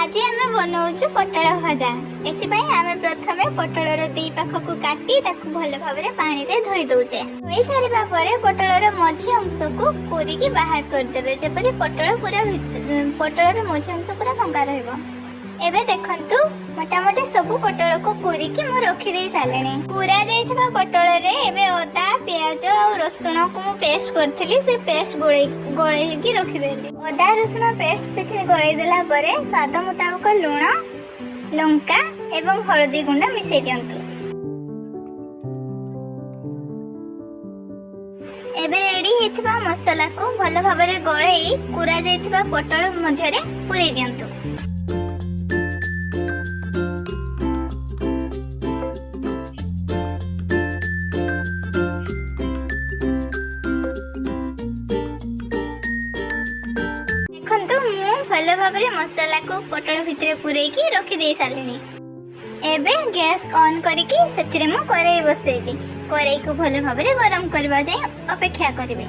ଆଜି ଆମେ ବନାଉଛୁ ପୋଟଳ ଭଜା। ଏଥିପାଇଁ ଆମେ ପ୍ରଥମେ ପୋଟଳର ଦି ପାଖକୁ କାଟି ତାକୁ ଭଲ ଭାବରେ ପାଣିରେ ଧୋଇ ଦଉଛେ। ଧୋଇ ସାରିବା ପରେ ପୋଟଳର ମଝି ଅଂଶକୁ କୋରିକି ବାହାର କରିଦେବେ, ଯେପରି ପୋଟଳ ପୁରା ପୋଟଳର ମଝି ଅଂଶ ପୁରା ଫାଙ୍କା ରହିବ। ଏବେ ଦେଖନ୍ତୁ, ମୋଟାମୋଟି ସବୁ ପୋଟଳକୁ କୋରିକି ମୁଁ ରଖିଦେଇ ସାରିଲିଣି। କୋରା ଯାଇଥିବା ପୋଟଳରେ ଏବେ ଅଦା, ପିଆଜ ଆଉ ରସୁଣକୁ ମୁଁ ପେଷ୍ଟ କରିଥିଲି, ସେ ପେଷ୍ଟ ଗୋଳେଇକି ରଖିଦେଲି। ଅଦା ରସୁଣ ପେଷ୍ଟ ସେଠି ଗୋଳେଇ ଦେଲା ପରେ ସ୍ୱାଦ ମୁତାବକ ଲୁଣ, ଲଙ୍କା ଏବଂ ହଳଦୀ ଗୁଣ୍ଡ ମିଶାଇ ଦିଅନ୍ତୁ। ଏବେ ରେଡି ହେଇଥିବା ମସଲାକୁ ଭଲ ଭାବରେ ଗୋଳେଇ କୋରା ଯାଇଥିବା ପୋଟଳ ମଧ୍ୟରେ ପୂରେଇ ଦିଅନ୍ତୁ। ଦେଖନ୍ତୁ, ମୁଁ ଭଲ ଭାବରେ ମସଲାକୁ ପୋଟଳ ଭିତରେ ପୂରେଇକି ରଖିଦେଇ ସାରିଲିଣି। ଏବେ ଗ୍ୟାସ୍ ଅନ୍ କରିକି ସେଥିରେ ମୁଁ କରେଇ ବସେଇଲି। କରେଇକୁ ଭଲ ଭାବରେ ଗରମ କରିବା ଯାଏଁ ଅପେକ୍ଷା କରିବି।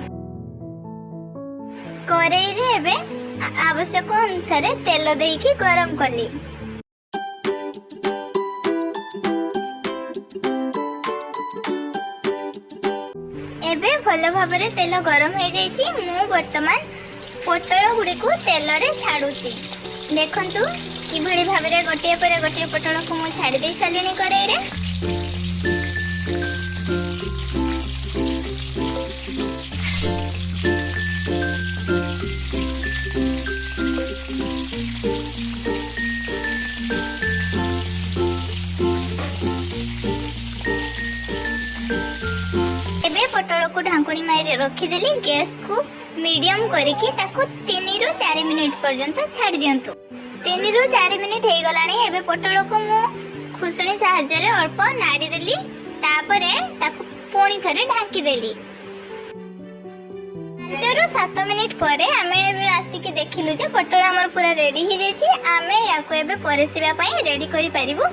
କରେଇରେ ଏବେ ଆବଶ୍ୟକ ଅନୁସାରେ ତେଲ ଦେଇକି ଗରମ କଲି। ଏବେ ଭଲ ଭାବରେ ତେଲ ଗରମ ହେଇଯାଇଛି। ମୁଁ ବର୍ତ୍ତମାନ ପୋଟଳ ଗୁଡ଼ିକୁ ତେଲରେ ଛାଡ଼ୁଛି। ଦେଖନ୍ତୁ, କିଭଳି ଭାବରେ ଗୋଟିଏ ପରେ ଗୋଟିଏ ପୋଟଳକୁ ମୁଁ ଛାଡ଼ି ଦେଇ ସାରିଲିଣି କଡ଼େଇରେ। ଏବେ ପୋଟଳକୁ ଢାଙ୍କୁଣୀ ମାରି ରଖିଦେଲି। ଗ୍ୟାସକୁ ମିଡ଼ିୟମ କରିକି ତାକୁ 3ରୁ 4 ମିନିଟ୍ ପର୍ଯ୍ୟନ୍ତ ଛାଡ଼ି ଦିଅନ୍ତୁ। 3ରୁ 4 ମିନିଟ୍ ହେଇଗଲାଣି। ଏବେ ପୋଟଳକୁ ମୁଁ ଖୁସଣି ସାହାଯ୍ୟରେ ଅଳ୍ପ ନାଡ଼ି ଦେଲି। ତାପରେ ତାକୁ ପୁଣି ଥରେ ଢାଙ୍କି ଦେଲି। 5ରୁ 7 ମିନିଟ୍ ପରେ ଆମେ ଏବେ ଆସିକି ଦେଖିଲୁ ଯେ ପୋଟଳ ଆମର ପୁରା ରେଡ଼ି ହେଇଯାଇଛି। ଆମେ ୟାକୁ ଏବେ ପରଷିବା ପାଇଁ ରେଡ଼ି କରିପାରିବୁ।